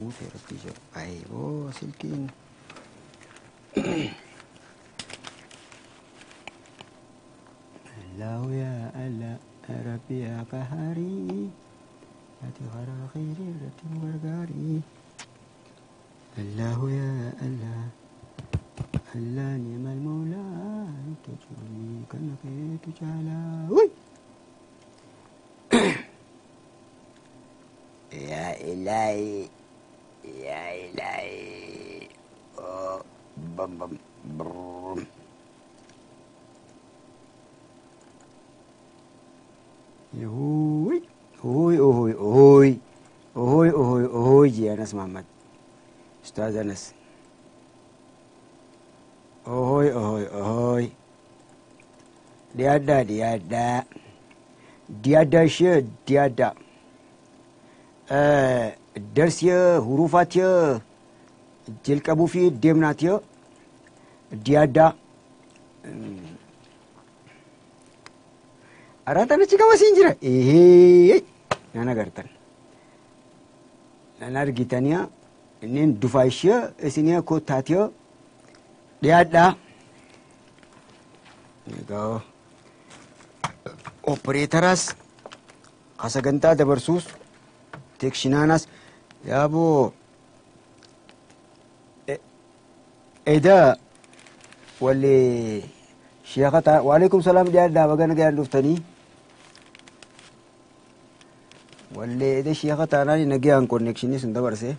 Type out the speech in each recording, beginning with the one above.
Guute rabbii jedhu. Ayboo silkiin. Allahu ya Allah Rabbi ya Qahari. Ati karaa khayrii irratti nu gargaari. Allahu ya Allah. Allah ni'mal mawlaa nutti cimii kana keetu caalaa. Uy! Ya ilahi. Ya ilahi. Oh, bam bam brum. Uy, uy, uy, uy. Uy, uy, uy, يا أنس محمد. أستاذ أنس. Uy, uy, uy. Diada, diada. Diada ishee diada. Darsiya hurufaatiya jalqabuu fi deemnaatiya diada. Araataan achi qaba siin jira. Ehee nan agartan. Nan argitaniya inneen dufaa ishee isiniya koottaatiya dhiyaadhaa. Egaa opereetaraas ka sagantaa dabarsuus teekshinaanaas yaaboo edaa wallee sheeka ta'a. Waalaikum salaam dhiyaadhaa baga nagaan dhuftanii. Wallee eda sheeka taanaan nagaan konnekshinii sun dabarse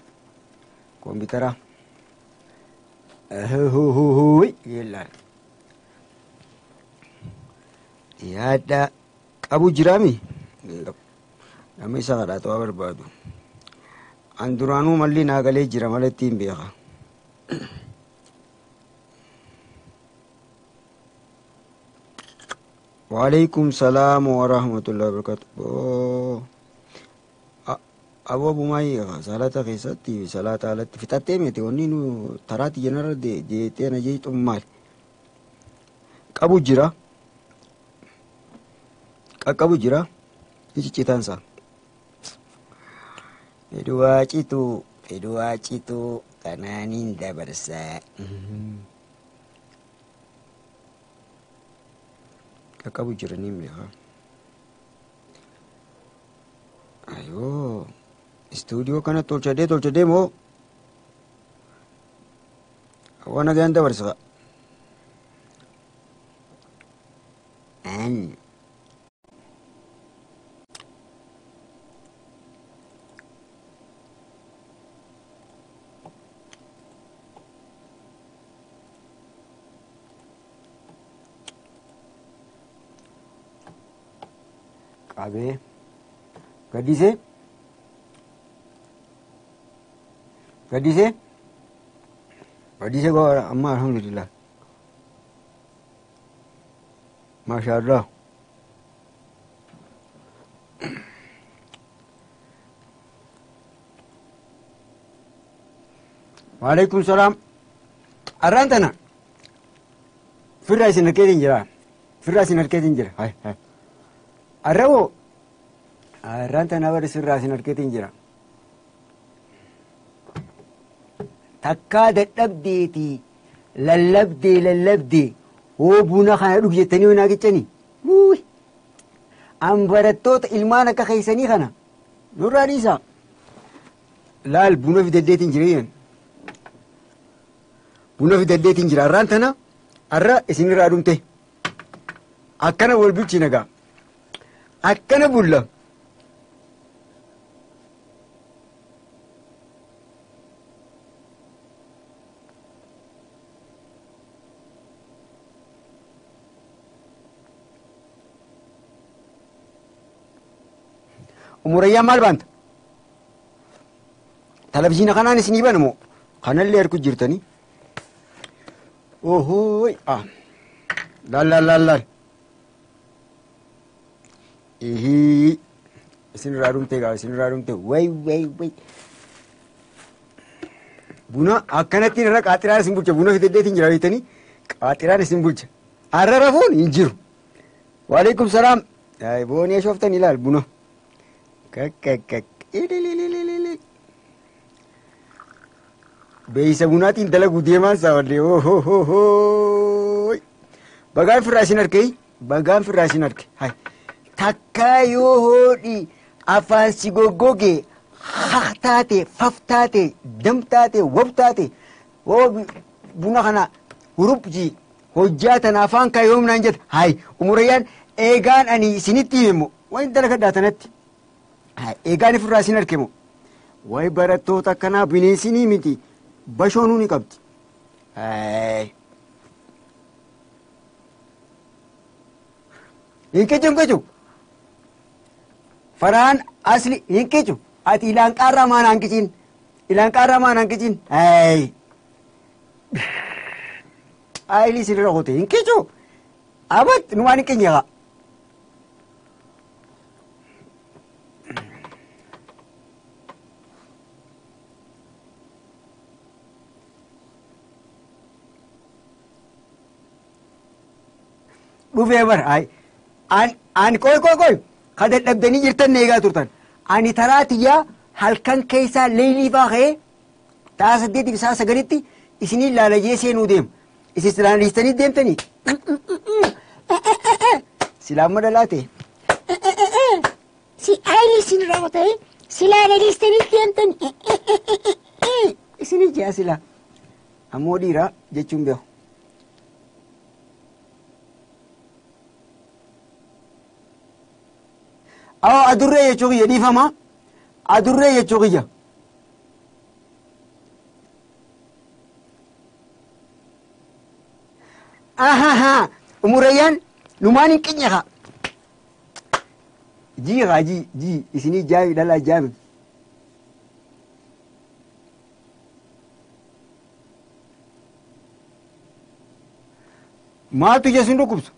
koompitara. Yeellaan. Dhiyaadhaa qabu jiraami? Nama isa kadhaatu waa barbaadu. An duraanuu malli naa galee jira malee ittiin beeka. Waalaikum salaam wa rahmatullahi wa barakatuh. Aboo bumaayii salaata keessatti salaata alatti fixattee miti wanni nu taraati jenarra jeetee na jeetu maali? Qabu jira. Qaqqabu jira. Ciccitansa. Fedhuwaa cituu, fedhuwaa cituu, kanaaniin dabarsaa. Qaqqabu jira ni beeka. Ayoo, istuudiyoo kana tolchadee tolchadee moo waan nagaan dabarsa. An. Qabee gaddisee gaddisee gaddisee goora amma alhamdulillah maashaallah. Waalaikum salaam. Arraan tana firraa isin harkeetiin jira. Firraa isin harkeetiin jira. Hai hai. Arraboo arraan tana bari sirraa isin harkeetiin jira. Takkaa dadhabdeetii lallabdee lallabdee hoo buna kana dhug jettanii naa gichanii. Wuuy! An barattoota ilmaan akka keessanii kana nurraa dhiisaa. Laal buna fidaddeetiin jira. Buna fidaddeetiin jira. Arraan tana arra isinirraa dhumte. Akkana wal bulchi nagaa. Akkana bulla. Umurayyaa maal baanta? Televizyiina kanaan isinii bana moo? Kanallee harku jirtanii. Ohooy! Ah! Laal laal laal laal. Ihii! Isinirraa dhumte gaa isinirraa dhumte. Way way way. Buna akkanatti irra qaaxiraan isin bulcha. Buna fidaddeetiin jira beektanii qaaxiraan isin bulcha. Arra rafuun hin jiru. Waalaikum salaam. Boonii shooftan ilaal buna. Kak kak kak. Ililililili. Beeysa bunaatiin dalaguu deemaan saawallee hoo. Bagaan firraa isin harkee bagaan firraa isin harke. Takkaa yoo hoodhi afaan si goggoge haq taate faf taate dam taate wab taate hoo buna kana hurubji hojjaa tana afaan kaa yoom naan jette hay umurayyaan eegaan ani isinitti hime wayin dalagadhaa tanatti eegaan ifirraa isin harke moo wayi barattoota akkanaa bineensinii miti bashoonuu ni qabdi. Hin qicu hin qicu faraan asli hin qicu ati ilaan qaarraa maan hanqiciin ilaan qaarraa maan hanqiciin ayilii sirra qote hin qicu abat numaan hin qinye haa. Dhufee bara ani qoy qoy qoy ka dadhabdanii jirtan na eegaa turtan ani taraa tiyyaa halkan keessaa leelii faa ka'ee ta'a 8 fi sa'a 9tti isinii laalajee seenuu deema isin silaan dhiistanii deemtanii silaan madalaa ta'e. Si ayilii isin raawwatee silaan dhiistanii deemtanii isinii ji'a silaa ammoo dhiiraa jechuun beeku. Awo adurree jechuu kiyya dhiifama adurree jechuu kiyya. Ahaha umurayyaan numaan hin qinye haa. Jii haa jii jii isinii jaami dhalaa jaami. Maaltu ija sin dhukkubsu?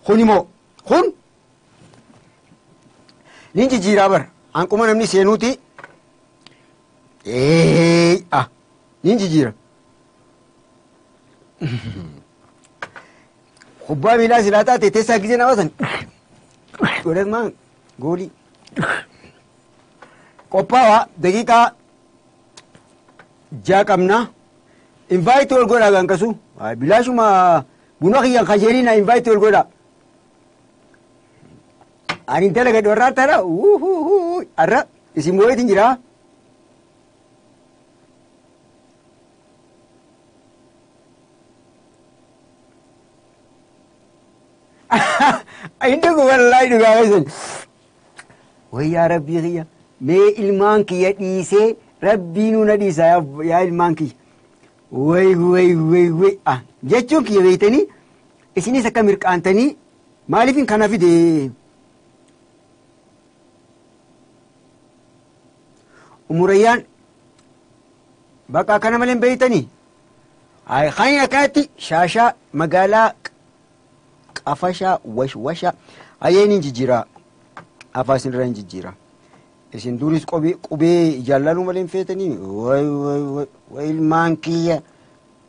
Kun immoo kun nin jijjiiraa bara hanquma namni seenuuti nin jijjiira. Kubbaa miilaa silaa taate teessaa gisee nama san godhatmaan goolii. Qophaawaa daqiiqaa 6 qabna. Invite wal godhaa gankasu. Bilaashuma buna kiyyan kajeelina invite wal godhaa. Ani dalaga warraa tara arra isin mooyetin jira. Inni kun wallaahi dhugaa keessan. Wayyaa rabbii kiyya mee ilmaan kiyya dhiisee rabbii nuna dhiisa yaa ilmaan kiyya. Way way way way jechuun kiyya beektanii isinis akka mirqaantanii maaliifin kana fide. Umurayyaan bakka akkana malee hin beektanii. Kan akkanatti shaashaa magaalaa qafashaa washwashaa ayyeen hin jijjiira afaan isinirra hin jijjiira. Isin duris qubee jaallaluu malee hin feetanii. Way way way way ilmaan kiyya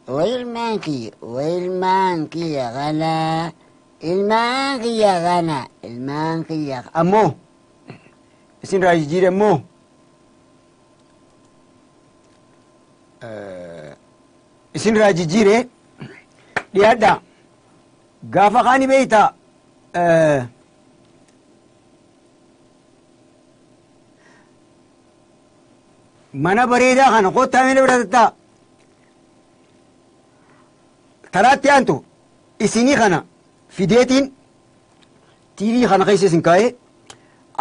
way ilmaan kiyya way ilmaan kiyya kana ilmaan kiyya kana ilmaan kiyya ammoo isinirraa jijjiire ammoo. Isinirraa jijjiire dhiyaadha. Gaafa kaani beeyta mana bareedaa kana kottaa mana bira tattaa taraatti aantu isinii kana fideetiin TV kana keessa isin kaa'ee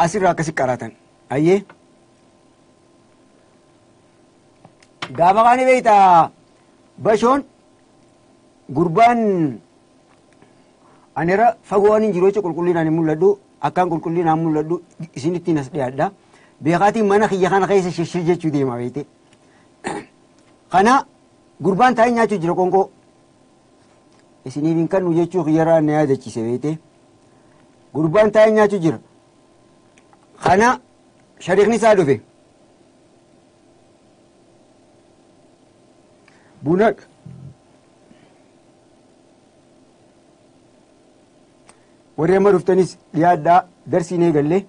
asirraa akkasi qaraatan ayyee. Gaafa kaani beeyta bashoon gurbaan anera fagoo waan hin jiru jecha qulqullinaan hin mul'adhu akkaan qulqullinaan mul'adhu isinittiin as dhiyaadha. Beekaatiin mana kiyya kana keessa shirshir jechuu deema beekte. Kana gurbaan taa'ee nyaachuu jira qoonqoo. Isiniif hin kennu jechuu kiyyarraa na yaadachiise beekte. Gurbaan taa'ee nyaachuu jira. Kana shariikni isaa dhufe. Buna warri amma dhuftanis dhiyaadhaa darsiin eegallee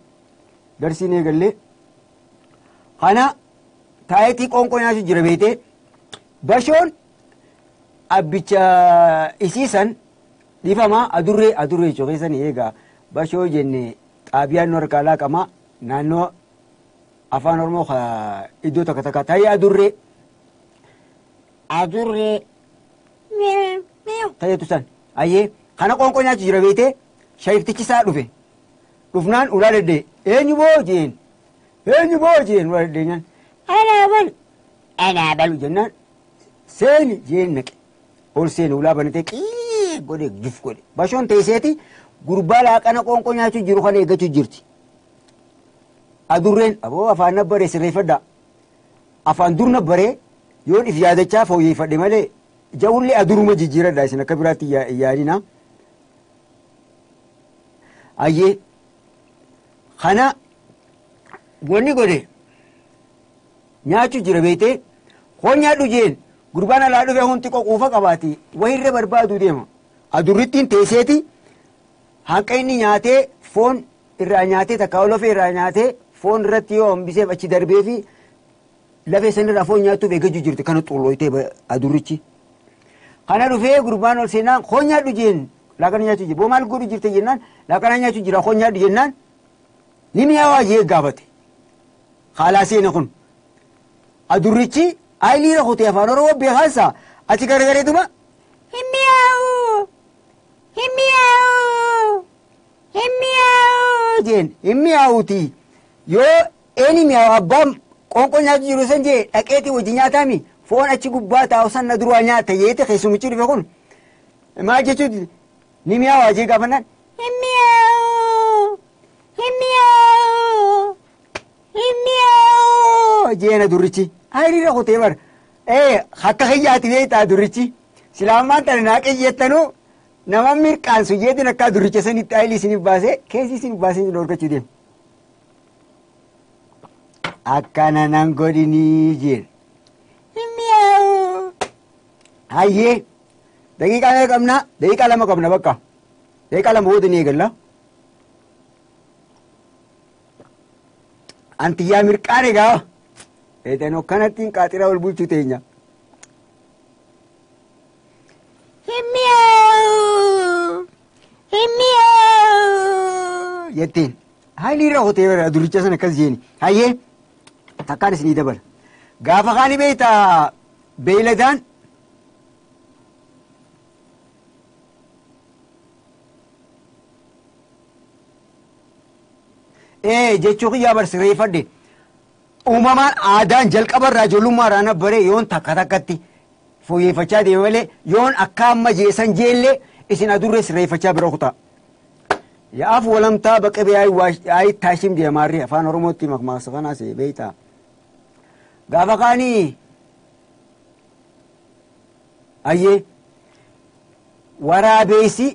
darsiin eegallee. Kana taayitii qoonqoo nyaachuu jira beekte Bashoon abbicha isiisan dhiifama adurree adurree jechuun eegaa bashoo jenne xaabiyaan nu harkaa laaqama naannoo afaan Oromoo iddoo takka takka ta'ee adurree. Adurree. Ta'eetu san ayyee kana qoonqoo nyaachuu jira beetee shayiftichi isaa dhufe dhufnaan ulaa daddee eenyu boo jeen eenyu boo jeen ulaa daddee nyaan anaa balu anaa balu jennaan seeni jeen naqe ol seeni ulaa banatee qii godhe juf godhe bashoon teesseeti gurbaa laaqana qoonqoo nyaachuu jiru kana eeggachuu jirti. Adurreen aboo afaan nabbaree sirreeffadhaa afaan dur nabbaree yoon if yaadachaa fooyyeffadhe malee ja'ullee aduruma jijjiiradha isin akka biraatti yaadina. Ayyee kana wanni godhe nyaachuu jira beetee hoon nyaadhu jeen gurbaan alaa dhufe hundi quufa qabaati wayirra barbaadu deema. Adurrittiin teesseeti hanqa inni nyaatee foon irraa nyaatee takka lafee irraa nyaatee foon irratti yoo hambiseef achi darbee fi lafee sanirraa foon nyaatuuf eeggachuu jirti kana xullooytee adurrichi. Kana dhufee gurbaan ol seenaan hoon nyaadhu jeen laaqana nyaachuu jira boo maal godhu jirte jennaan laaqana nyaachuu jira hoon nyaadhu jennaan ni mi'aawaa jee gaafate. Haalaa seene kun adurrichi ayiliira kutee afaan Oromoo beekaansa achi garagareetuma hin mi'aawu hin mi'aawu hin mi'aawu jeen hin mi'aawuti yoo eeni mi'aawu abbaan qoonqoo nyaachuu jiru san jee dhaqeetii wajji nyaataami foon achi gubbaa taa'u san na duraa nyaata yeete keessumichi dhufe kun maal jechuuti ni mi'aawaa jee gaafannaan hin mi'aawu hin mi'aawu hin mi'aawu jeen adurrichi ayiriira kutee bara akka kiyyaati beektaa adurrichi silaamaan tana naa qiyyeettanuu nama mirqaansu jeetiin akka adurricha sanitti ayilii isiniif baasee keessi isiniif baasee isin dhorkachuu deema. Akkana nan godhinii jeen. Hin mi'aawu. Hayyee daqiiqaa meeqa qabna? Daqiiqaa 2 qabna bakka. Daqiiqaa 2 booda ni eegalla. Antiyyaa mirqaan egaa. Eetan akkanattiin qaaxiraa wal bulchuu teenya. Hin mi'aawu. Hin mi'aawu. Jetteen. Haayilii irra kutee bara adurricha sana akkas jeeni. Hayyee takkaan isinii dabala. Gaafa kaani beektaa beeyladaan jechuu kiyyaa bar sirreeffadhe. Uumamaan aadaan jalqabarraa ijoollummaarraa na bare yoon takka takkatti fooyyeffachaa deeme malee yoon akka amma jeesan jeellee isin adurree sirreeffachaa bira kutaa. Yaa'aaf walamtaa baqabee ayi taashim deemaarri afaan Oromootti makmaaksa kanaas beektaa. Gaafa kaanii ayyee waraabeessi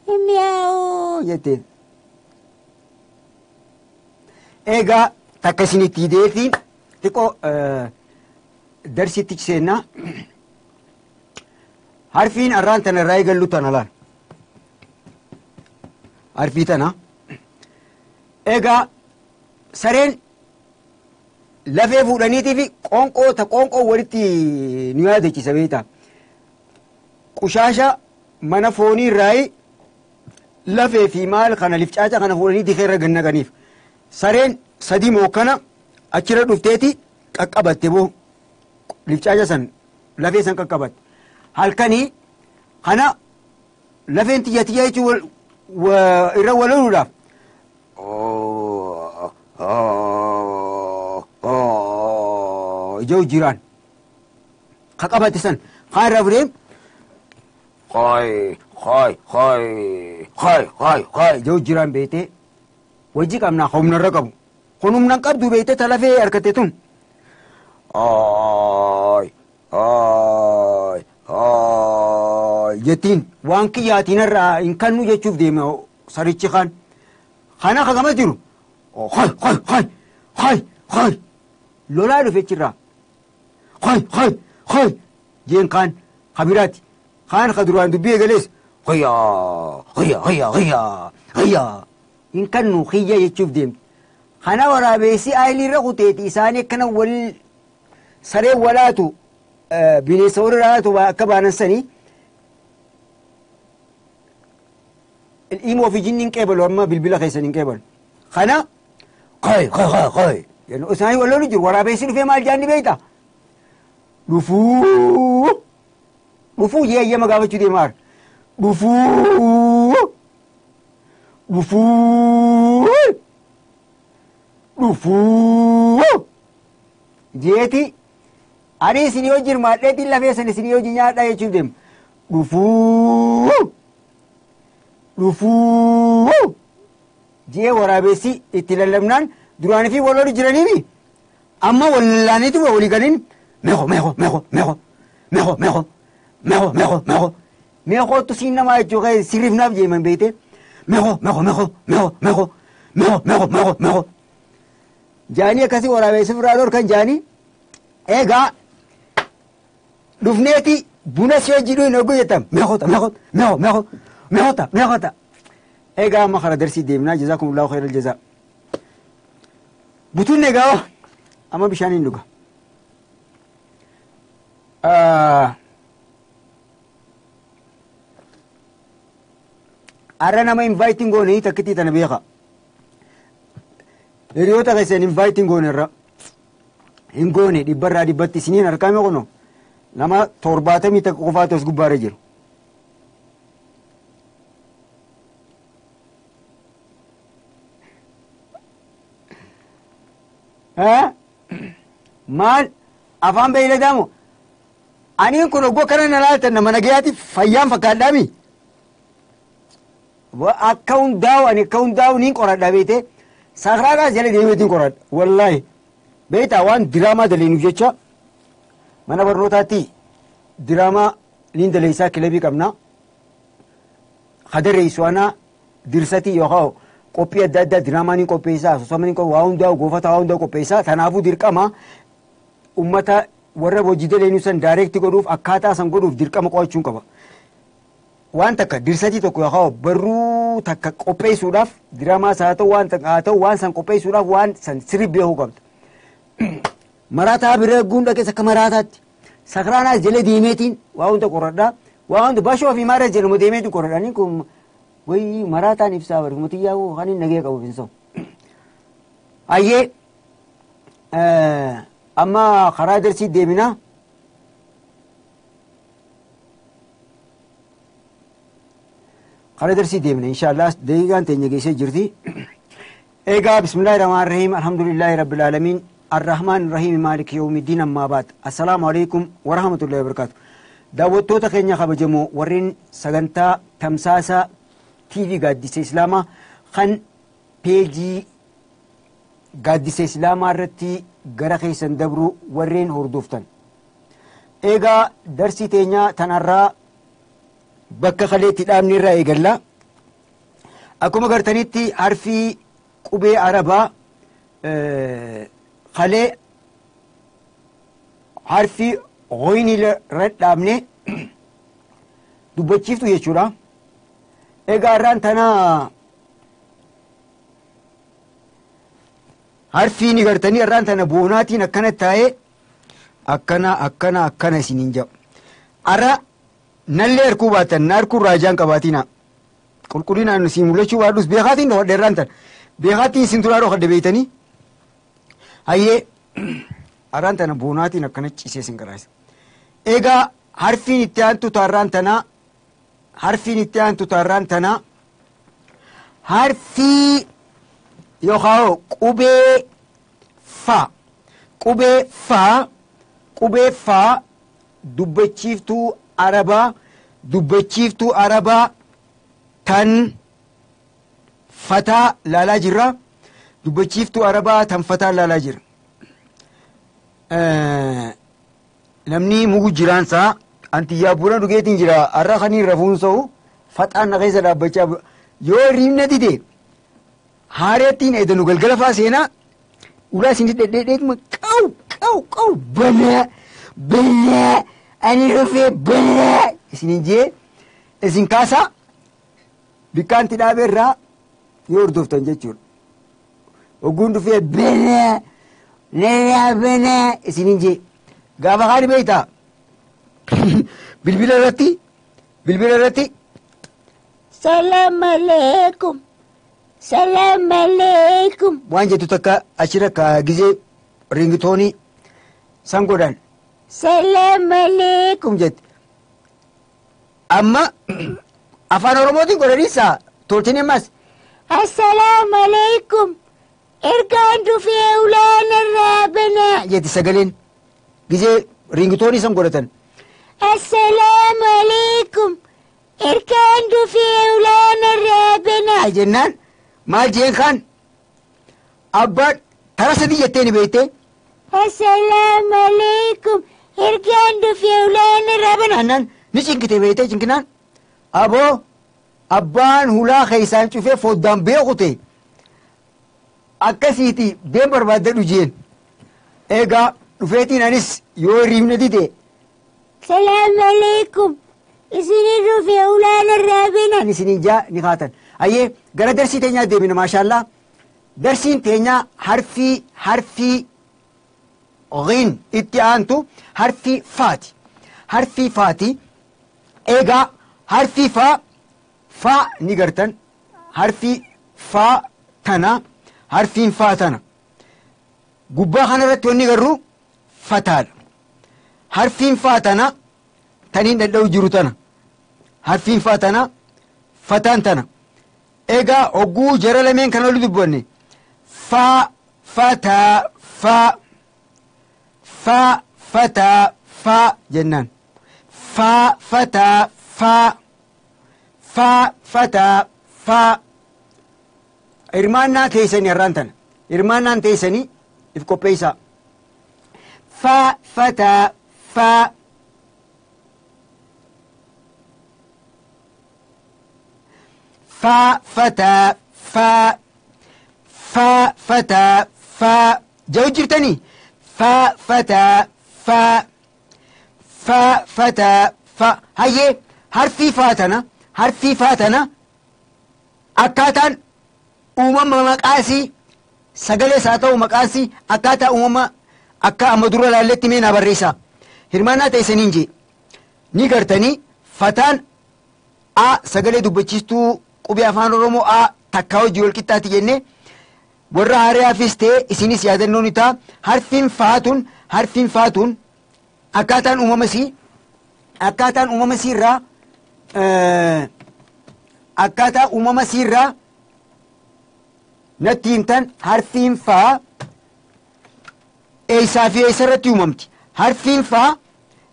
hin mi'aawu jetteen. Egaa takka isinitti hideetiin xiqqoo darsitti seennaa. Harfiin arraan tana irraa eegallu tana laal. Harfii tana. Egaa sareen lafee fuudhaniitii fi qoonqoo ta qoonqoo walitti nu yaadachiisa beektaa. Qushaasha mana foonii irraa lafee fi maal kana lifcaaca kana fuudhanii dikee irra gannaqaniif. Sareen sadii mookkana achirra dhufteeti qaqqabatte boo lifcaaca san lafee san qaqqabatte. Halkanii kana lafeen tiyya tiyya jechuun irra wal loluudhaaf. Ijoo jiraan ka qabate san kaan irraa fudhee qoy qoy qoy qoy qoy qoy ijoo jiraan beetee wajji qabnaa humna irra qabu kun humna hin qabdu beetee ta lafee harkatte tun. Ay ay ay jettiin waan kiyyaatiin irraa hin kannu jechuuf deema sarichi kaan kana kagama jiru hoy hoy hoy hoy hoy lolaa dhufe achirraa hoy hoy hoy jeen kaan kabiraati kaan ka duraan dubbii eegalees Kiyya kiyya kiyya kiyya kiyya hin kannu kiyya jechuuf deemti. Kana waraabessi aayilii irra kuteeti isaanii akkana wal saree walaatu bineensa warra laatu akka baanan sanii ilmoo fi jinni hin qeebalu amma bilbila keessan hin qeebalu. Kana qoy qoy qoy qoy isaanii wal lolu jiru waraabessi dhufee maal jaanni beektaa? Dhufuu dhufuu jee eeyyama gaafachuu deemaa jira. Dhufuu dhufuu dhufuu jeeti ani isin yoo jirmaadheetiin lafee san isin yoo nyaadhaa jechuuf deema. Dhufuu dhufuu jee waraabessi itti lallabnaan duraanii fi wal lolu jiraniimi amma wal lallaaniitu walii galiin meeqo meeqo meeqo meeqo meeqo meeqo meeqo meeqo meeqo meeqootu siin namaa jechuu kee sirriif naaf jeeman beekte meeqo meeqo meeqo meeqo meeqo meeqo meeqo meeqo meeqo jaanii akkasii waraabessi biraa dhorkan jaanii eegaa dhufneeti buna si hojii hin oguu jettan meeqota meeqota meeqo meeqo meeqota meeqota eegaa amma kara darsii deemnaa jazaakumullahu khayral jazaa butuun egaa amma bishaan hin dhuga. Arra nama inviting goone takkitii tana beeka. Hiriyoota keessan inviting goone irra hin goone dhibbarraa dhibbatti isiniin harkaa meeqono nama 71 qofaatu as gubbaarra jiru. Maal afaan beeyladaa moo aniin kun oggoo kana na laaltan nama nagayaatiif fayyaan fakkaadhaami. Akka hundaa'u ani akka hundaa'u niin qoradha beekte sakraadhaas jala deemeetiin qoradha wallaahi beektaa waan diraamaa daleenuuf jecha mana barnootaatti diraamaa niin daleessaa kilabii qabna hadarreessu ana dirsatii yookaan qophii adda addaa diraamaa niin qopheessaa asoosama niin waa hundaa'u goofata waa hundaa'u qopheessaa tanaafuu dirqama ummata warra hojii daleenuu san daayireekti godhuuf akkaataa san godhuuf dirqama qo'achuun qaba. Waan takka dirsatii tokko yookaan barruu takka qopheessuudhaaf diraamaas haa ta'u waan takka haa ta'u waan san qopheessuudhaaf waan san sirrii beekuu qabda. Maraataa bira guunda keessa akka maraataatti sakraanaas jala deemeetiin waa hunda qoradhaa waa hunda bashoo fi maara jedhamu deemeetiin qoradhaa inni kun wayii maraataan ibsaa bari mutiyyaa kan inni nagee qabu hin Ayyee amma karaa darsii deeminaa. Karaa darsii deemna inshaallah daqiiqaan teenya geessee jirti. Egaa bismillaahi rahmaani rahiim alhamdulillaahi rabbil aalamiin arrahmaan rahiim maaliki yawmiddiin ammaa baat assalaamu alaikum warahmatullaahi wabarakaatu. Daawwattoota keenya kabajamoo warreen sagantaa tamsaasa TV gaaddisa Islaamaa kan peejii gaaddisa Islaamaa irratti gara keessan dabru warreen hordoftan. Egaa darsii teenya tanarraa bakka kaleetti dhaabni irraa eegalla. Akkuma gartanitti harfii qubee Arabaa kalee harfii ghoynii irra dhaabne dubbachiiftu jechuudha. Egaa irraan tana harfii ni gartanii irraan tana boonaatiin akkana taa'ee akkana akkana akkana isiniin jedhu. Arra nallee harkuu baatan na harkuu raajaan qabaatina. Qulqullinaan isin mul'achuu baadhus beekaatiin dhokodhe irraan tana. Beekaatiin isin duraa dhokodhe beeytanii. Hayyee arraan tana boonaatiin akkana ciisee isin qaraasa. Egaa harfiin itti aantu taarraan tana harfiin itti aantu taarraan tana harfii yookaan qubee fa qubee fa qubee fa dubbachiiftuu Arabaa dubbachiiftuu Arabaa tan fataa laalaa jirra. Dubbachiiftuu Arabaa tan fataa laalaa jira. Namni mugu jiraansaa antiyyaa buna dhugeetiin jira har'a kan hin rafuun sa'u faxaan na keessa dhaabbachaa yoo riimna dide haareettiin eedanu galgala faa seenaa ulaa isin dhedheedheetuma qaw qaw qaw banaa banaa ani rafee banaa isinin jee Isin kaasaa bikkaanti dhaabeerraa yoo hordoftan jechuudha. Ogguun dhufee banaa narraa banaa isiniin jee gaafa kaan beektaa bilbila irratti Salaam alaikum. Salaam alaikum. Waan jettu takka achirra ka gizee ringitoonii san godhan. Salaam alaikum. Kum jette. Amma afaan Oromootiin godhaniisa tolchine ammas. Assalaamu alaikum. Ergaan dhufee ulaan irraa banaa. Jetti sagaleen gizee ringitoonii san godhatan. Assalaamu alaikum. Ergaan dhufee ulaan irraa banaa. Jennaan maal jeen kaan abbaan tara sadii jettee ni beektee. Assalaamu alaikum. Ergaan dhufee ulaan irraa banaa. Jennaan ni cinkite beektee cinkinaan aboo abbaan hulaa keessaan cufee foddaan beekute akkasiiti deem barbaadadhu jeen. Egaa dhufeetiin anis yoo riifne dide. Salaamu alaikum. Isinii dhufee ulaan irraa banaa. Ani isiniin jaa ni kaatan. Ayyee gara darsii teenyaa deemina maashaallaa. Darsiin teenyaa harfii ghin itti aantu harfii faati. Harfii faati. Egaa harfii faa ni gartan. Harfii faa tana harfiin faa tana. Gubbaa kanarratti wanni garuu fataadha. Harfiin faa tana taniin dhadha'u jiru tana. Harfiin faa tana fataan tana. Egaa hogguu jara lameen kan oli dubbanne faa fataa faa faa fataa faa jennaan. Faa fataa faa faa fataa faa. Hirmaannaa teessanii har'aan tana. Hirmaannaan teessanii if qopheessaa. Faa fataa faa. Faa fataa faa faa fataa faa jau jirtanii faa fataa faa faa fataa faa. Hayyee harfii faa tana akkaataan uumama maqaasii sagalees haa ta'u maqaasii akkaataa uumama akka amma dura laalletti mee naa barreessaa. Hirmaannaa teessaniin jee ni gartanii fataan a sagalee dubbachiistuu qubee afaan Oromoo a takkaa hojii wal qixxaati jennee warra haaraafis ta'e isinis yaadannoo ni ta'a. Harfiin faatuun akkaataan uumama siirraa natti himtan harfiin faa eessaa fi eessarratti uumamti. Harfiin faa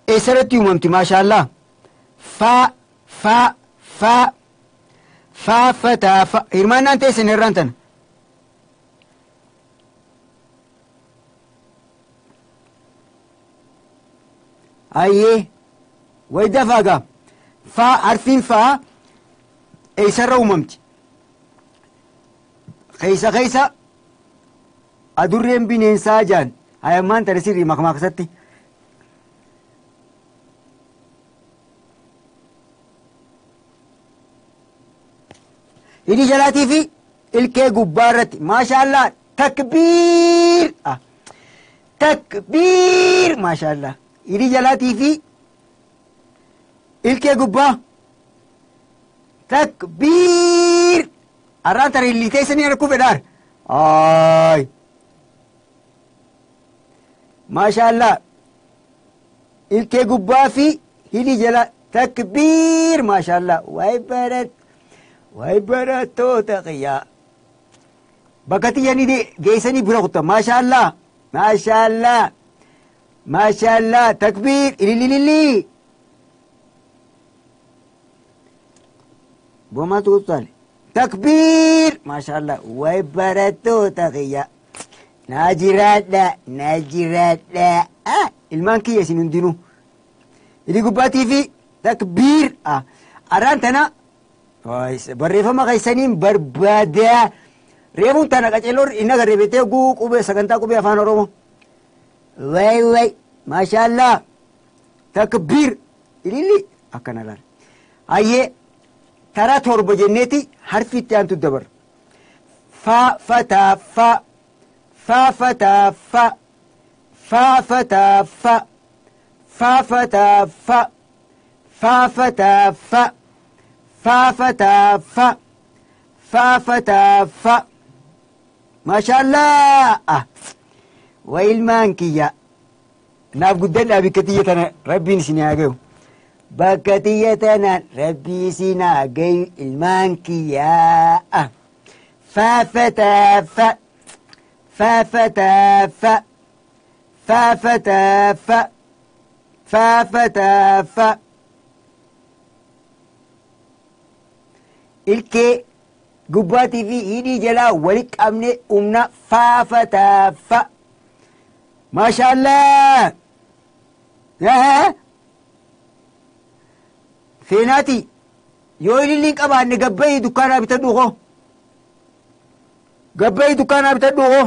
eessarratti uumamti maashaallaa. Faa faa faa faa fataa faa. Hirmaannaan teessan irraan tana. Ayyee wayi dafaa gaa. Faa harfiin faa eessarra uumamti. Keessa adurreen bineensaa jaan hayammaan tana sirrii makmaaqsatti. Hidhii jalaatii fi ilkee gubbaa irratti maashaallaa takbiir takbiir maashaallaa. Hidhii jalaatii fi ilkee gubbaa takbiir. Arraan tana illii teessanii harkuu fedhaar. Aay. Maashaallaa. Ilkee gubbaa fi hidhii jala takbiir maashaallaa. Wayi barattoota qiyyaa. Bakka xiyyanii geessanii bira kuttan maashaallaa. Maashaallaa. Maashaallaa takbiir ililililii. Boomaatu kutaale. Takbiir maashaallaa. Wayi barattoota qiyyaa. Naa jiraadha. Ilmaan kiyya isin hundinuu. Hidhii gubbaatii fi takbiir. Arraan tana barreeffama keessaniin barbaadaa. Reebuun tana qaceelloon inni agarree beektee qubee sagantaa qubee afaan Oromoo. Wayi maashaallaa. Takbiir ililli akkana laala. Hayyee Tara 7 jenneeti harfi itti aantu dabar. Fa fataa fa fa fataa fa fa fataa fa fa fataa fa fa fataa fa fa fataa fa fa fataa fa. Maashaallah. Wa ilmaan kiyya naaf guddadhaa bakka tiyya tana rabbiin isin haa gayu. Bakka tiyya tanaan rabbii isin haa gayu ilmaan kiyyaa. Fa fataa fa fa fataa fa fa fataa fa fa fataa fa. Ilkee gubbaatii fi hidhii jalaa walitti qabne humna fa fataa fa. Maashaallah. Feenaati yoo ililliin qabaanne gabbayii dukkaanaa bitadhu koo. Gabbayii dukkaanaa bitadhu koo.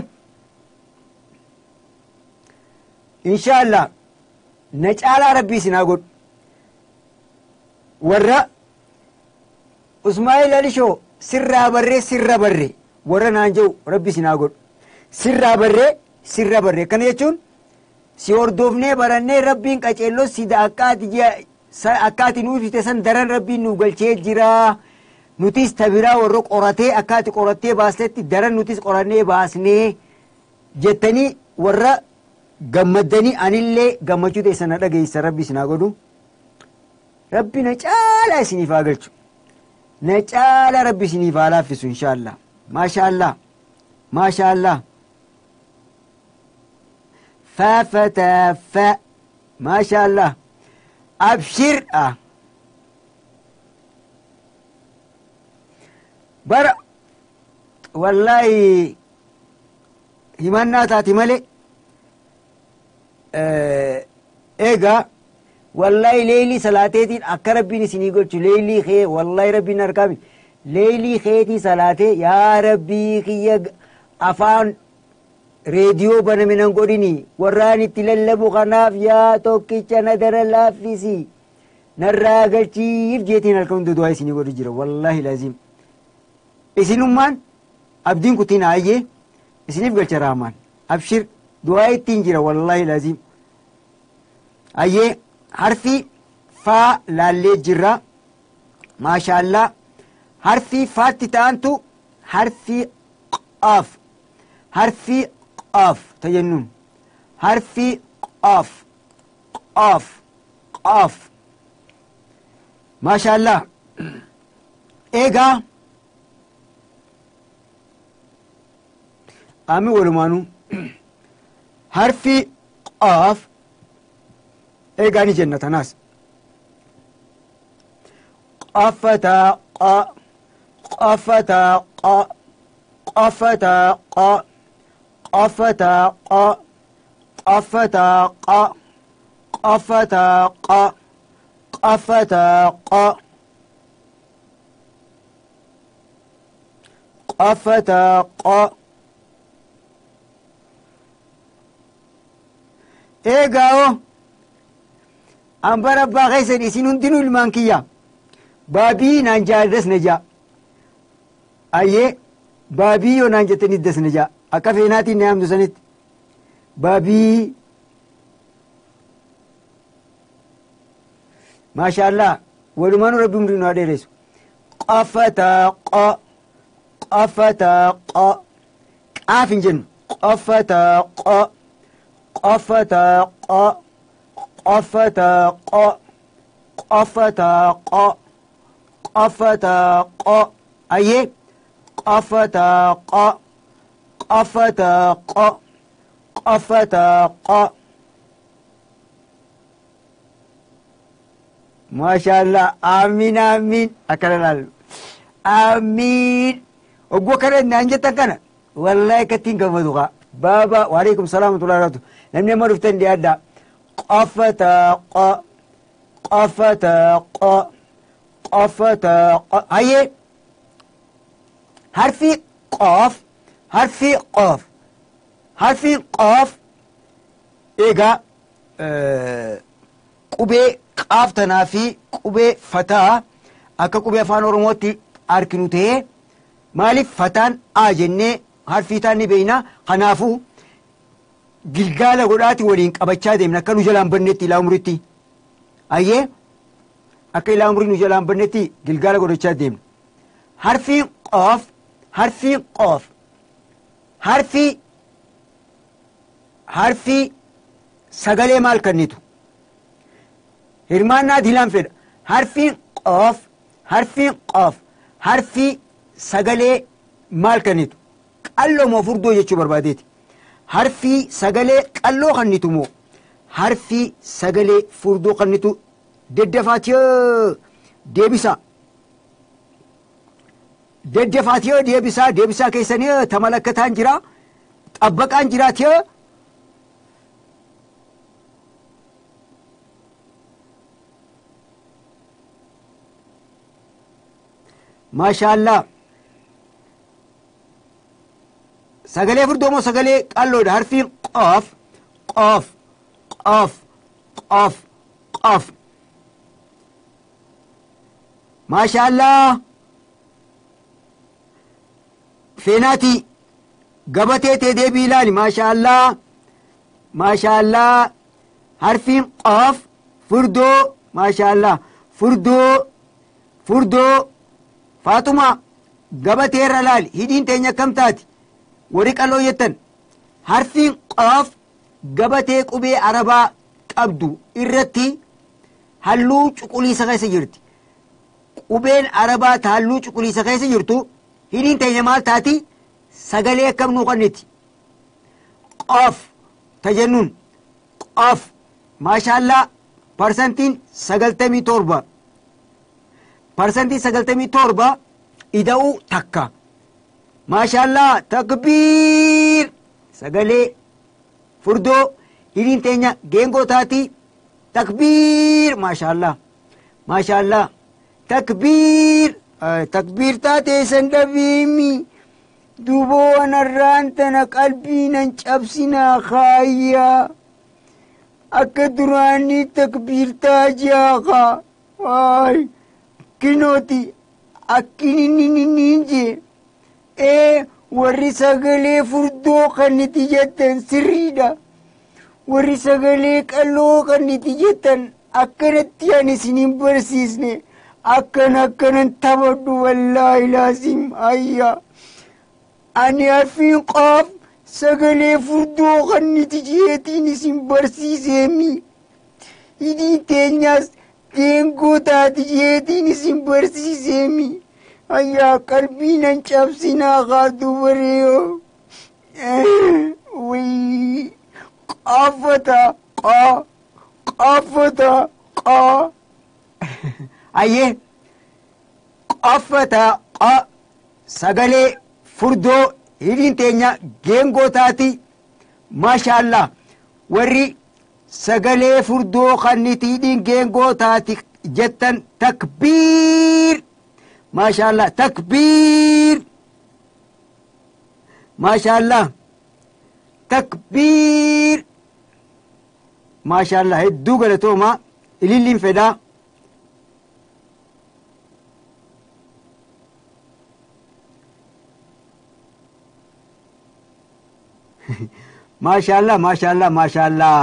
Inshaallah na caalaa rabbii isin haa godhu. Warra Usmaa'il Alishoo sirraa barree sirra barree warra naan jedhu rabbi isin haa godhu. Sirraa barree sirra barree kana jechuun si hordofnee barannee rabbiin qaceelloo sida akkaati nuuf ibsite san daran rabbiin nuuf galchee jira. Nutis tabiraa warra qoratee akkaati qorattee baastetti daran nutis qorannee baasnee jettanii warra gammaddanii anillee gammachuu ta'e sana dhageessa rabbi isin haa godhu. Rabbi na caalaa isiniif haa galchu. Na caalaa rabbi isiniif haa laaffisu inshaallah. Maashaallah. Maashaallah. Fa fataa fa. Maashaallah. Abshir. Bara wallaahi himannaa taati malee eegaa wallaahi leelii salaateetiin akka rabbiin isinii golchu leelii kee wallaahi rabbiin harkaami leelii keetii salaatee yaa rabbii kiyya afaan reediyoo baname nan godhini warraan itti lallabu kanaaf yaa tokkicha na dara laaffisi narraa galchiif jeetiin halkan hunda du'aa isinii godhu jira wallaahi laazim. Isinummaan abdiin kutiin ayyee isiniif galcha raamaan abshir du'aa ittiin jira wallaahi laazim. Ayyee harfi faa laallee jirra maashaallah. Harfi faatti ta'antu harfi qaaf harfi qaaf tajennuun harfi qaaf qaaf qaaf maashaallah. Eegaa ami walumaanuu harfi qaaf eegaa ni jenna tanaas qafataa qa qafataa qa qafataa qa qafataa qa qafataa qa qafataa qa qafataa qa qafataa qa. Eegaa an bara abbaa keessan isin hundinuu ilmaan kiyya baabii naan jaallas na jaa ayyee baabii yoo naan jettanii das na jaa akka feenaatiin na yaamtu sanitti baabii. Maashaallah walumaanuu rabbi umrii nu haa dheeressu. Qafataa qa qafataa qa qaaf hin jennu qafataa qa qafataa qa qafataa qa qafataa qa qafataa qa ayyee qafataa qa qafataa qa qafataa qa. Maashaallah amiin amiin akkana laalu amiin oggoo kana naan jettan kana wallaahi akkattiin gammadu kaa baaba waalaikum salaam wa rahmatullahi. Namni amma dhuftan dhiyaadhaa. Qafataa qa qafataa qa qafataa qa ayyee harfi qaaf harfi qaaf harfi qaaf eegaa qubee qaaf tanaa fi qubee fataa Akka qubee afaan Oromootti harkinu ta'ee maaliif fataan A jennee harfii taan ni beekna. Kanaafuu gilgaala godhaati waliin qabachaa deemna akka nu jalaan bannetti ilaa umritti. Ayyee akka ilaa umrii nu jalaan bannetti gilgaala godhachaa deemna. Harfiin qoof, harfiin qoof, harfii sagalee maal kennitu? Hirmaannaa dilaan fedha. Harfiin qoof, harfiin qoof, harfii sagalee maal kennitu? Qalloo moo furdoo jechuu barbaadeeti. Harfii sagalee qalloo kennitu moo harfii sagalee furdoo kennitu? Deddafaatiyoo deebisaa. Deddafaatiyoo deebisaa. Deebisaa keessanii tamalakkataan jira. Xabbaqaan jiraatiyoo. Maashaallah. Sagalee furdoo moo sagalee qalloodha? Harfiin qoof, qoof, qoof, qoof, qoof. Maashaallah. Feenaati gabatee tee deebii ilaali. Maashaallah. Maashaallah. Harfiin qoof furdoo. Maashaallah. Furdoo, furdoo. Faatuma gabatee irra ilaali. Hidhiin teenya akkam taati? Warri qalloo jettan. Harfiin qoof gabatee qubee arabaa qabdu irratti halluu cuquliisa keessa jirti. Qubeen arabaa halluu cuquliisa keessa jirtu hidhiin teenya maal taati? Sagalee akkam nuu kenniti? Qoof tajennuun qoof. Maashaallah. Parsantiin 97. Parsantiin 97 ida'uu takka. Maashaallah. Takbiir. Sagalee furdoo hidhiin teenya geengoo taati. Takbiir. Maashaallah. Maashaallah. Takbiir. Takbiir taatee san dhabeemi. Duboo anarraan tana qalbii nan cabsinaa kaayyaa. Akka duraanii takbiir taajaakaa. Ay kinooti akkin jee. Warri sagalee furdoo kanniti jettan sirriidha. Warri sagalee qalloo kanniti jettan akkanatti ani isin hin barsiisne. Akkan akkanan taphadhu wallaahi laasim ayyaa. Ani harfiin qoof sagalee furdoo kanniti jeetiin isin barsiiseemi. Hidhiin teenyaas geengoo taati jeetiin isin barsiiseemi. Ayyaa qalbii nan cabsinaa haa dubareeyoo. Wayii qaafata qaa qaafata qaa. Ayyee qaafata qaa sagalee furdoo hidhiin teenya geengoo taati. Maashaallah. Warri sagalee furdoo kanniti hidhiin geengoo taati jettan takbiir. Maashaallah. Takbiir. Maashaallah. Takbiir. Maashaallah. Hedduu galatoomaa. Ililliin fedhaa. Maashaallah. Maashaallah. Maashaallah.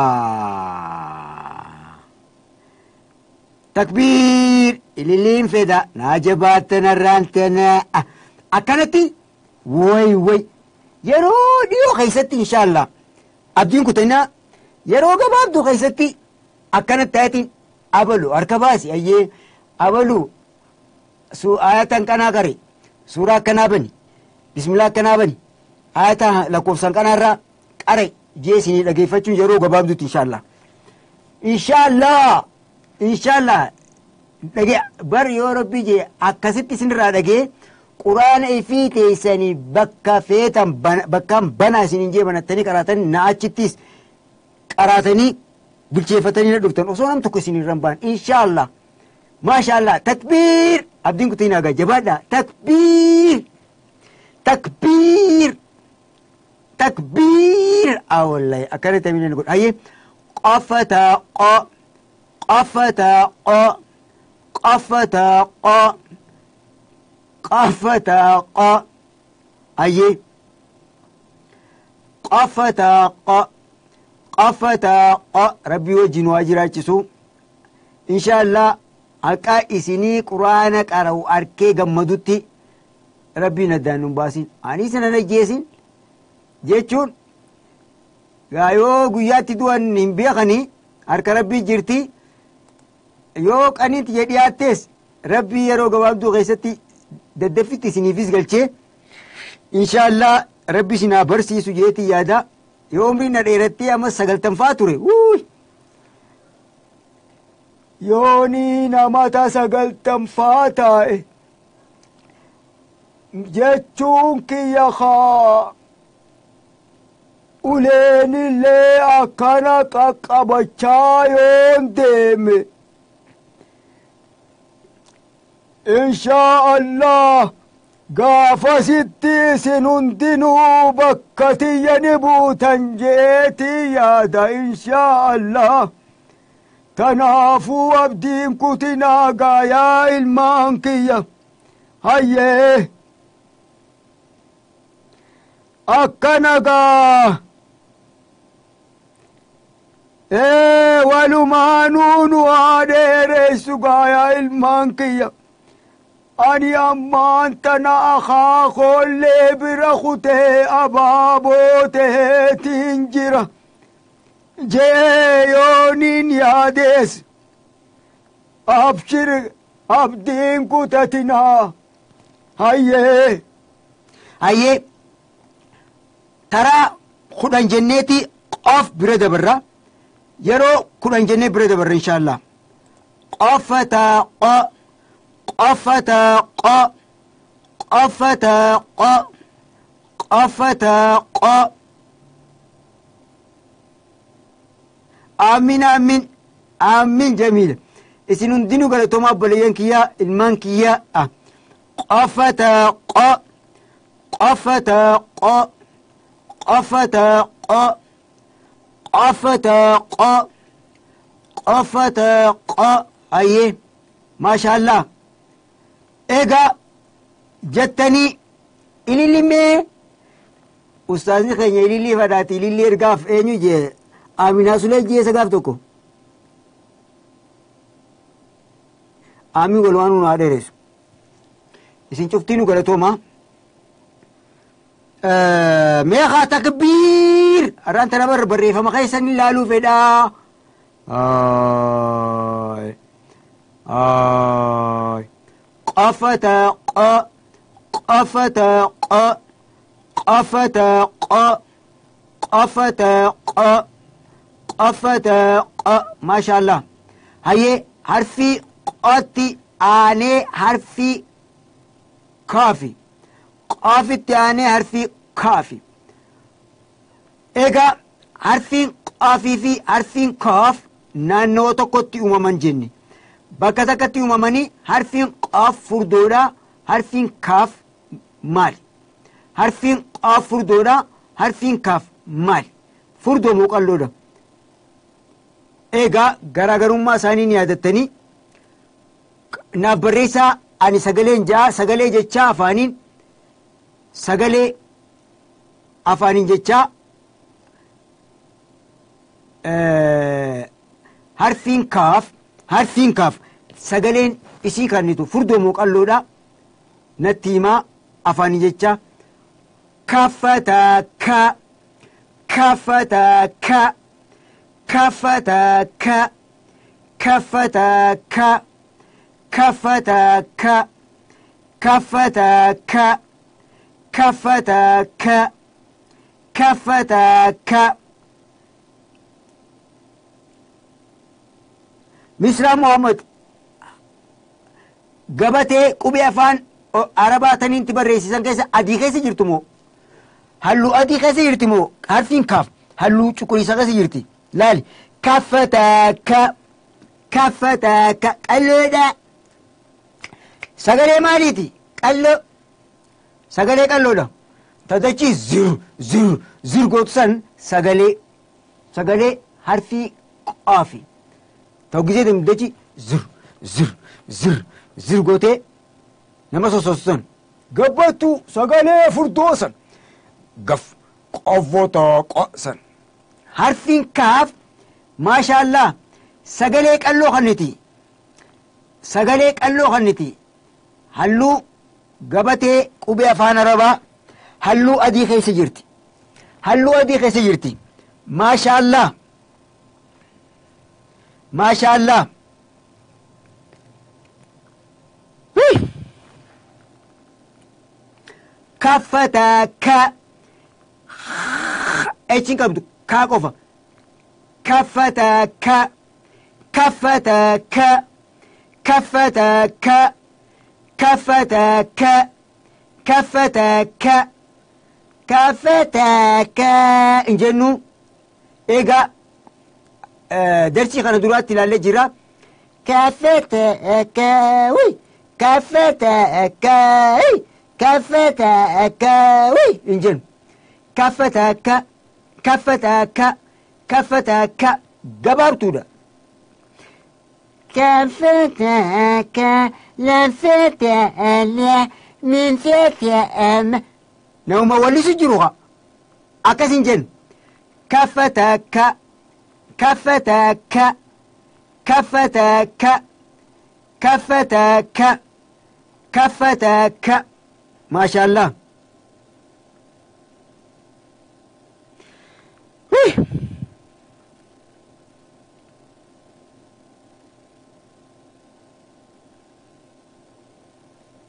Takbiir. Ililliin fedha. Naa jabaattan arraan tana. Akkanatti way way. Yeroo dhiyoo keessatti inshaallah. Abdiin kutannaa yeroo gabaabduu keessatti akkanatti taatiin abalu harka baasi ayyee abalu ayatan kanaa qare suuraa akkanaa bani bismillah akkanaa bani ayata lakkoofsan kanaarraa qare jee isinii dhageeffachuun yeroo gabaabduutti inshaallah. Inshaallah. Inshaallah. Dhagee bar yoo rabbi jee akkasitti isinirraa dhagee quraana ifii teessanii bakka feetan bakkaan banaa isiniin jee banattanii qaraatanii na achittis qaraatanii bilcheeffatanii na dhuftan osoo nam tokko isinirra hin baan inshaallah. Maashaallah. Takbiir. Abdiin kutiin hagaa jabaadha. Takbiir. Takbiir. Takbiir. Wallahi akkana tamina godha. Ayyee qofata qo qofata qo Qafataa qa. Qafataa qa. Ayyee. Qafataa qa. Qafataa qa. Rabbii wajjin waa jiraachisu. Inshaallah haqa isinii quraana qara'u arkee gammadutti rabbiin addaan nun baasin. Ani isin ajjeesin jechuun yoo guyyaatti du'an hin beekanii harka rabbii jirti. Yoo qaniitti jedhee dhiyaattees rabbii yeroo gabaabduu keessatti daddaffitti isiniifis galchee inshaallah rabbi isin haa barsiisu jeetii yaada. Yoo umriin na dheerattee amma 90 ture. Yooni namata 90 taa'e jechuun kiyya haa uleenillee akkana qaqqabachaa yoon deeme inshaa Allah gaafasitti isin hundinuu bakka tiyya ni buutan jeetii yaada inshaa Allah. Tanaafuu abdiin kutinaa gaayaa ilmaan kiyya. Hayyee akkana gaa walumaanuu nu haa dheeressu gaayaa ilmaan kiyya. Ani ammaan tana akaakoollee bira kutee abaaboo taheetiin jira. Jee yooniin yaadees abshir abdiin kutatinaa. Hayyee. Hayyee taraa 10 jenneeti qof bira dabarra. Yeroo 10 jennee bira dabarra inshaallah. Qofataa qo. Qofataa qo. Qofataa qo. Qofataa qo. Amiin amiin amiin jamiila. Isin hundinuu galatoomaa obboleeyyan kiyyaa ilmaan kiyyaa. Qofataa qo. Qofataa qo. Qofataa qo. Qofataa qo. Qofataa qo. Hayyee maashaallah. Egaa jettanii ilillimee ustaazni keenya ilillii fadhaati ilillii ergaaf eenyu jee Aminaa Sulee jeessa gaaf tokko. Amiin wal waan nu haa dheeressu. Isin cuftii nu galatoomaa. Meeqa takbiir har'aan tana barreeffama keessan ilaaluu fedhaa. Qafataa qa. Qafataa qa. Qafataa qa. Qafataa qa. Qafataa qa. Maashaallah. Hayyee harfii qotti aanee harfii kaafi. Qaafitti aanee harfii kaafi. Egaa harfiin qaafii fi harfiin kaaf naannoo tokkotti uumaman jenne. Bakka takkatti uumamanii harfiin qaaf furdoodha. Harfiin kaaf maali? Harfiin qaaf furdoodha. Harfiin kaaf maali? Furdoo moo qalloodha? Egaa garaagarummaa isaanii ni yaadattanii naaf barreessaa. Ani sagaleen ja'a sagalee jechaa afaaniin sagalee afaaniin jechaa harfiin kaaf sagaleen isii kannitu furdoo moo qalloodha natti himaa afaaniin jechaa. Kafataa ka. Kafataa ka. Kafataa ka. Kafataa ka. Kafataa ka. Kafataa ka. Kafataa ka. Kafataa ka. Misraa Muhammad gabatee qubee afaan Arabaa taniinti barreessisan keessa adii keessa jirtu moo? Halluu adii keessa jirti moo? Harfiin kaaf halluu cuquliisa keessa jirti. Laali kafataa ka. Kafataa ka. Qalloodha. Sagalee maaliiti? Qalloo. Sagalee qalloodha. Tadachi zir zir zir gootu san sagalee harfii qaafi. Ta'u gisee deemu dachi zir Zir zir zir gootee nama sossosan. Gabbattuu sagalee furdoosan. Gaf qofota qosan. Harfiin kaaf maashaallaa sagalee qalloo kanniti. Sagalee qalloo kanniti. Halluu gabatee qubee afaan arabaa halluu adii keessa jirti. Halluu adii keessa jirti. Maashaallaa. Maashaallaa. Kaffata ka Echiin qabdu kaa qofa. Kaffata ka kaffata ka kaffata ka kaffata ka kaffata ka kaffata ka hin jennu. Egaa darsii kana duraatti ilaallee jira. Kaffata ka wi kaffata ka kaffata ka wi hin jennu. Kaffata ka kaffata ka kaffata ka gabaabtuudha. Kaffata ka lafata la min fata am. Nama wallisu jiru haa akkas hin jennu. Kaffata ka kaffata ka kaffata ka kaffata ka kaffata ka maashaallah.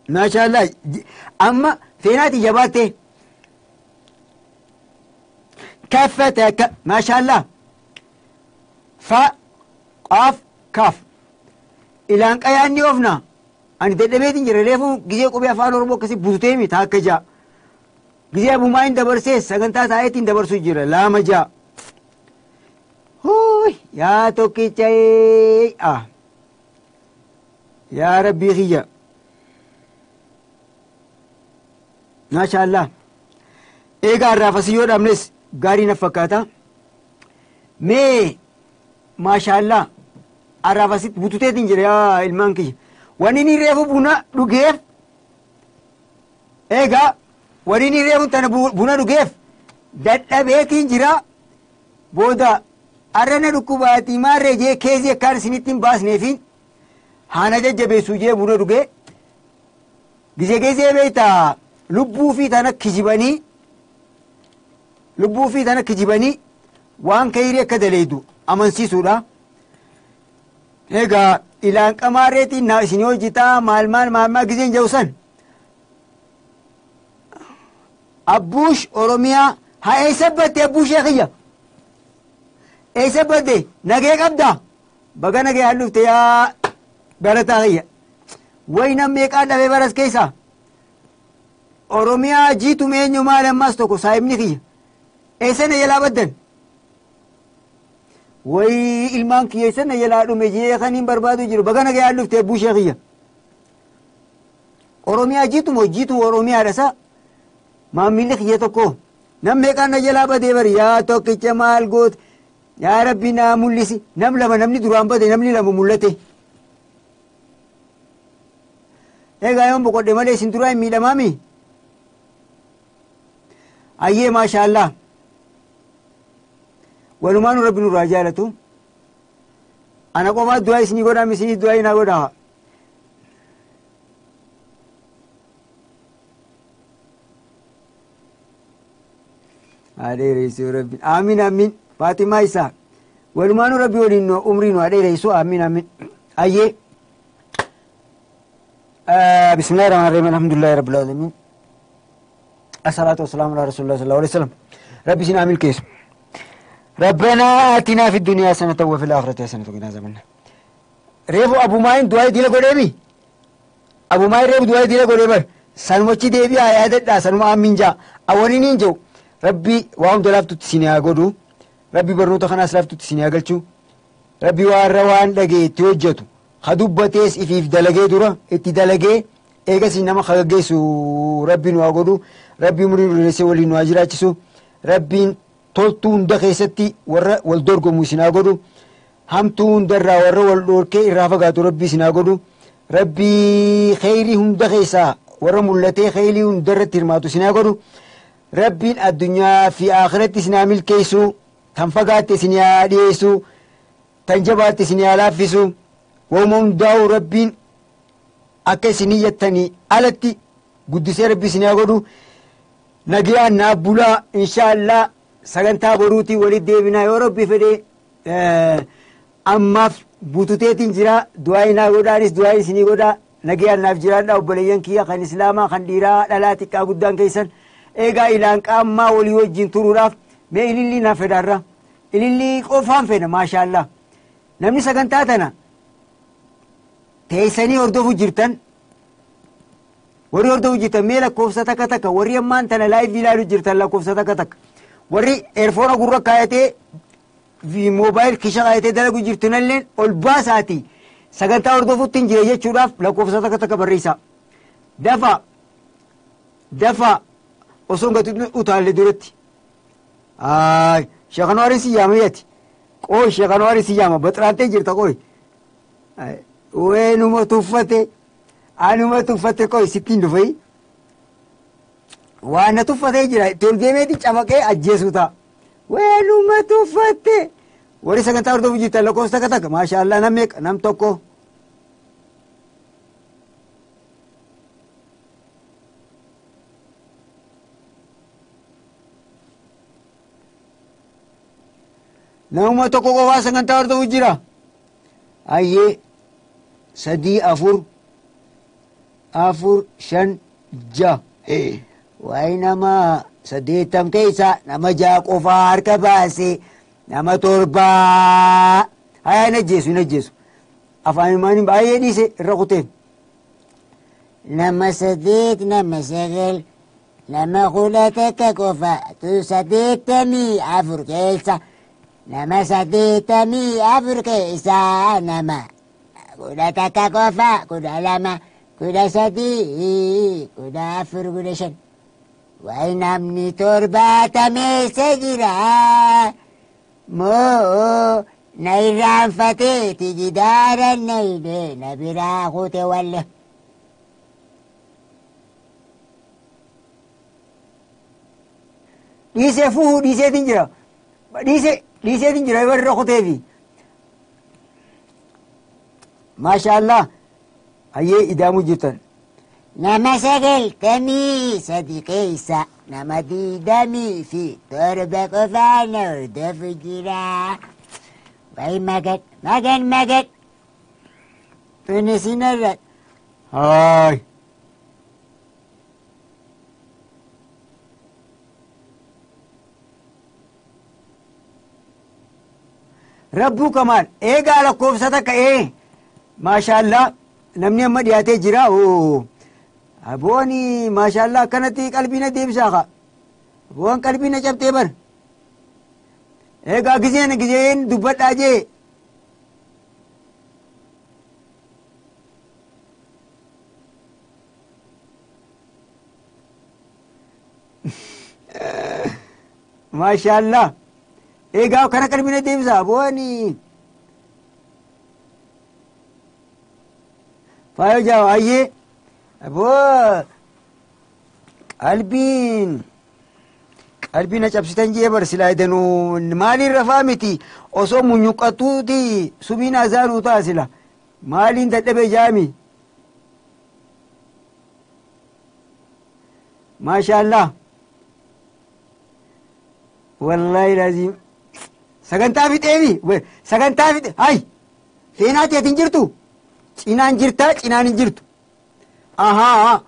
Maashaallah amma feenaati jabaatte. Kaffata ka maashaallah. Fa qaaf kaaf. Ilaan qayaanni oofna. Ani dadhabeetiin jira reefu gizee qubee afaan Oromoo akkasii bututee miti akka ja'a. Gizee abumaa hin dabarsee sagantaa taa'eetiin dabarsuu jira laama ja'a. Huuy yaa tokkicha ah yaa rabbii kiyya. Maashaallah. Egaa irraa yoo dhabnes gaarii na fakkaata. Mee maashaallah arraafasitti bututeetiin jira yaa ilmaan kiyya. Wanni inni reefu buna dhugeef egaa wanni inni reefu tana buna dhugeef dadhabeetiin jira. Booda arrana dhukkubaatii maarree jee keezii akkaan isinitti hin baasneefi haana jajjabeessuu jee buna dhugee gizee gizee beektaa lubbuu fi tana kijibanii lubbuu fi tana kijibanii waan kayrii akka daleedu amansiisuudha. Egaa ilaan qamaareetiin naa isin hojjetaa maal maal maal maal gizeen jawsan. Abbuush Oromiyaa haa eessa batte abbuushee kiyya? Eessa batte nagee qabdaa? Baga nagee hallufte yaa barataa kiyya. Wayi nam meeqaan dhabee baras keessa? Oromiyaa jiitu eenyu maal ammas tokko saayibni kiyya. Eessa na jalaa baddan? Wayi ilmaan kiyya eessa na jalaa dhume jee kan hin barbaadu jiru baga nagee hallufte abbuushee kiyya. Oromiyaa jiitu moo jiitu Oromiyaadha sa? Maamilli kiyya tokko nam meeqaan na jalaa badee bari yaa tokkicha maal goote yaa rabbi naa mul'isi nam lama namni duraan bade namni lama mul'ate. Egaa yoon boqodhe malee isin duraa hin miidhamaami? Ayyee maashaallah. Walumaanuu rabbi nurraa jaalatu. Ana qofaa du'aa isinii godhaa isinii du'aa naa godhaa. Adeereessuu rabbi amiin amiin Faatimaa isaa walumaanuu rabbi waliin umrii nu adeereessuu amiin amiin ayyee. Bismillaahi rahmaani rahiim alhamdulillahi rabbil aalamiin asalaatu wasalaamu alaa rasuulillah sallallahu alaihi wasallam rabbi isin amiin keessu. ربنا آتنا في الدنيا حسنة وفي الآخرة حسنة وقنا عذاب النار. ريفو أبو ماين دعاء ديلا قدامي. أبو ماين ريفو دعاء ديلا قدامي. سلموتي ديبي آيات دا سلمو آمين جا. أولين جو ربي وهم دلافت تسيني أقولو. ربي برنوتا خناس لافت تسيني أقلتو. ربي واروان لقي توجتو. خدوبتيس إفيف دلقي دورا إتي إيجا سينما خجيسو ربي نواقولو. ربي مريم رسي ولي نواجراتسو. ربي toltuu hunda keessatti warra wal dorgomu isin haa godhu. Hamtuu hundarraa warra wal dhoorkee irraa fagaatu rabbii isin haa godhu. Rabbii kheyrii hunda keessaa warra mul'atee kheyrii hundarratti hirmaatu isin haa godhu. Rabbiin addunyaa fi akhiratti isin haa milkeessu. Tan fagaatte isin haa dhiyeessu. Tan jabaatte isin haa laaffisu. Waanuma hundaa'u rabbiin akka isin iyyattanii alatti guddisee rabbi isin haa godhu. Nagayaan naaf bulaa inshaallah sagantaa boruutii walitti deebinaa yoo rabbi fedhee ammaaf bututeetiin jira du'aa naa godhaanis du'aa isinii godhaa nagayaan naaf jiraadha obboleeyyan kiyya kan islaamaa kan dhiiraa dhalaa xiqqaa guddaan keessan eegaa ilaan qaammaa walii wajjin turuudhaaf mee ilillii naaf fedhaarra ilillii qofaan fedha maashaallaa namni sagantaa tana teessanii hordofu jirtan warri hordofu jirtan mee lakkoofsa takka takka warri ammaan tana live ilaalu jirtan lakkoofsa takka takka warri earphone gurra kaayatee mobile kisha kaayatee dalagu jirtunalleen ol baasaati sagantaa hordofutti hin jire jechuudhaaf lakkoofsa takka takka barreessaa. Dafa dafa osoo gati utaalle duratti. Sheekh si yaama yeeti. Qooy Sheekh si yaama baxiraantee jirta qooy. Weenuma tuffate anuma tuffate qooy sittiin dhufee. Waan na tuffatee jira itti ol deemeeti cafaqee ajjeesuu ta'a. Weenuma tuffate. Warri sagantaa hordofu jirtan lakkoofsa takka takka maashaallah nam meeqa nam tokko. Namuma tokko qofaa sagantaa hordofu jira. Ayyee sadii afur afur shan ja'a. Wayi nama 80 keessa nama 6 qofaa harka baase nama 7. Hayaa hin ajjeesu hin ajjeesu. Afaan ilmaanii baay'ee dhiise irra kuteen. Nama 8 nama 9 nama 11 qofa 84 keessa nama 84 keessa nama 11 qofa 12 13 14 15. Wayi namni 70 jira. Moo na irraanfateeti gidaara na hidhee na biraa kute walle. Dhiisee fuuhuu dhiiseetiin jira. Dhiiseetiin jira warra kuteefi. Maashaallah hayyee idaamuu jirtan. Nama 93 keessa nama 27 qofaa na hordofu jira. Wayi magan magan magan. Tunisinarra. Haay. Rabbuu Kamaal eegaa lakkoofsa takka maashaallah namni amma dhiyaatee jira. Abooni maashaallah akkanatti qalbii na deebisaa kaa. Aboon qalbii na cabtee bar. Eegaa gizeen gizeen dubbadhaa jee. Maashaallah. Eegaa kana qalbii na deebisaa abooni. Faayoo jaa ayyee. Aboo qalbiin qalbii na cabsitan jee bar silaa edanuu maaliin rafaa miti osoo munyuqqatuuti subiin azaanuu ta'a sila maaliin dadhabe jaami. Maashaallah. Wallaahi laziim. Sagantaa fixeemi sagantaa fixe hay feenaati ati hin jirtu cinaan jirtaa cinaan hin jirtu. Ahaa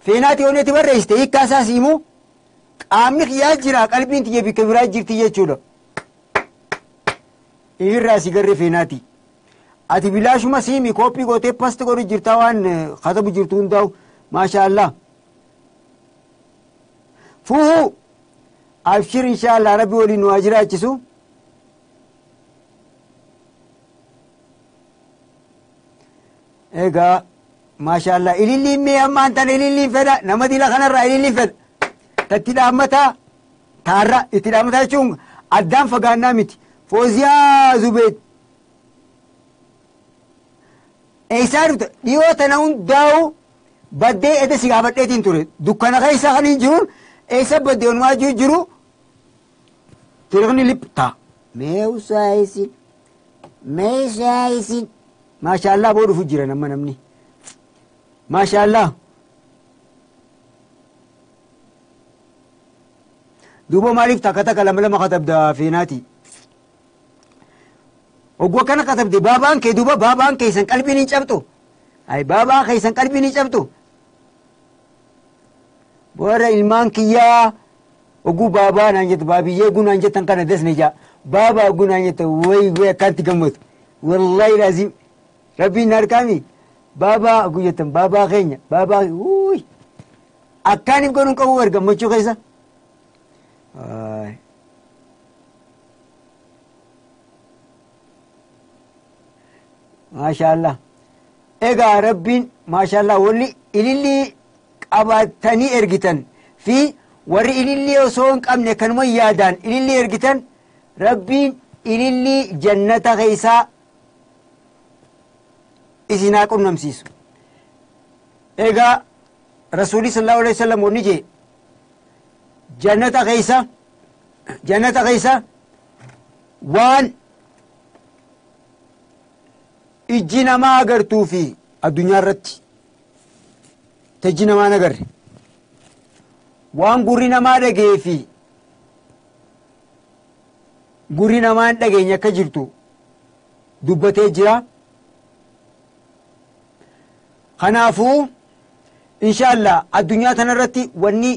feenaati yoon itti barreessite hiikkaa isaas himu qaamni kiyyaa jira qalbiin tiyya bikka biraa jirti jechuudha. Irraa si garree feenaati. Ati bilaashuma siimi kooppii gootee pasti godhu jirtaa waan katabu jirtu hundaa'u maashaallah. Fuuhuu abshir inshaallah rabbi waliin nu haa jiraachisu. Egaa maashaallah ililliin mee ammaan tana ililliin fedha nama dila kanarraa ililliin fedha. Tatti dhaammataa taarra itti dhaammataa jechuun addaan fagaannaa miti. Fooziyaa Zubeet. Eessaa dhufte dhiyoo tana hundaa'u baddee edda si gaafadheetiin ture dukkana keessa kan hin jiruun eessa baddee onumaa jiru tiriqni liptaa. Mee usaa isin meeshaa isin. Maashaallah boo dhufu jira nama namni. Maashaallah. Duuba maaliif takka takka lama lama katabda feenaati. Ogguu akkana katabde baabaan kee duuba baabaan keessan qalbiin hin cabxu. Ay baabaa keessan qalbiin hin cabxu. Boora ilmaan kiyyaa oguu baabaa naan jettu baabiyyee oguu naan jettan kana desne jaa baabaa oguu naan jettan wayi wayi akkanatti gammadu. Wallahi laazim rabbiin na harkaami baabaa oguu jettan baabaa keenya baabaa wuuy akkaaniif godhuun qabu war gammachuu keessa. Maashaallah. Egaa rabbiin maashaallah walli ilillii qabatanii ergitan fi warri ilillii osoo hin qabne kanuma yaadaan ilillii ergitan rabbiin ilillii jannata keessaa isin haa qunnamsiisu. Egaa Rasuulli sallallahu alaihi wasallam wanni jee jannata keessa waan ijji namaa agartuu fi addunyaa irratti ijji namaa hin agarre waan gurri namaa dhagee fi gurri namaa hin dhageenye akka jirtu dubbatee jira. Kanaafuu inshaallah addunyaa tanarratti wanni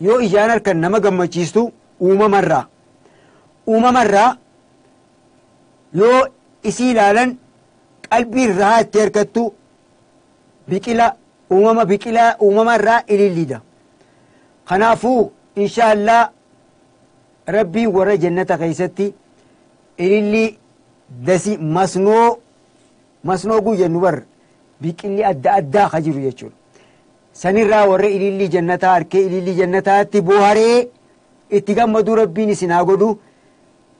yoo ijaan harkan nama gammachiistu uumamarraa yoo isii ilaalan qalbii irraa itti harkattu biqila uumama biqilaa uumamarraa ililliidha. Kanaafuu inshaallah rabbiin warra jannata keessatti ilillii dasi masnoo guyyannu bar biqilli adda addaa ka jiru jechuudha. Sanirraa warra ilillii jannataa harkee ilillii jannataatti boharee itti gammadu rabbiin isin haa godhu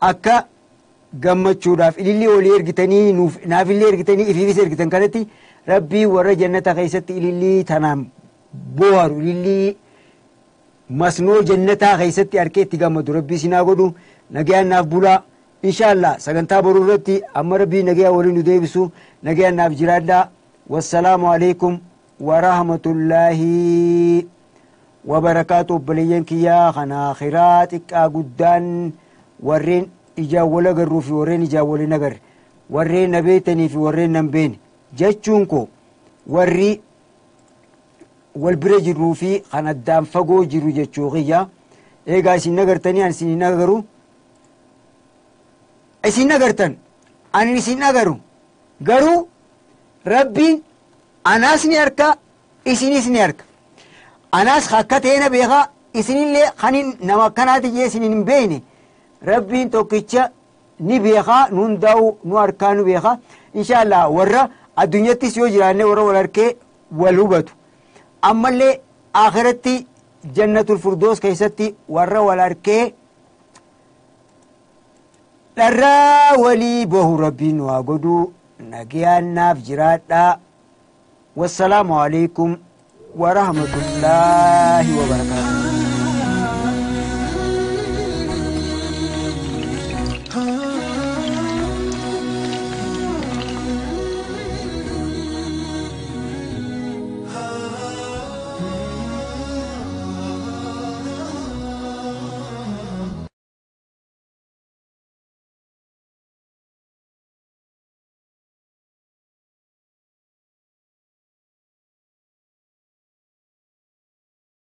akka gammachuudhaaf ilillii olii ergitanii nuuf naafillee ergitanii ifiifis ergitan kanatti rabbii warra jannata keessatti ilillii tanaan boharu ilillii masnoo jannataa keessatti harkee itti gammadu rabbii isin haa godhu nagayaan naaf bulaa inshaallah sagantaa boruu irratti amma rabbii nagayaa waliin nu deebisu nagayaan naaf jiraadhaa. Wassalaamu alaikum warahmatullaahi wabarakaatu. Obboleeyyan kiyyaa kana akhiraa xiqqaa guddaan warreen ijaan wal agarruu fi warreen ijaan wal hin agarre warreen na beektanii fi warreen na hin beekne jechuun koo warri wal bira jirruu fi kan addaan fagoo jiru jechuu kiyya. Eegaa isin agartanii ani isin hin agaru isin agartan ani isin agaru garuu rabbiin anaas ni harka isinis ni harka. Anaas akka ta'e na beekaa isinillee kan nama akkanaati jee isin hin beekne rabbiin tokkicha ni beekaa nu hundaa'u nu harkaa nu beekaa. Inshaallah warra addunyattis yoo jiraanne warra wal harkee wal hubatu ammallee akhiratti jannatul firdoos keessatti warra wal harkee dharraa walii bahu rabbiin nu haa godhu. Nagayaan naaf jiraadhaa. Wassalaamu alaikum warahmatullaahi wabarakaatuh.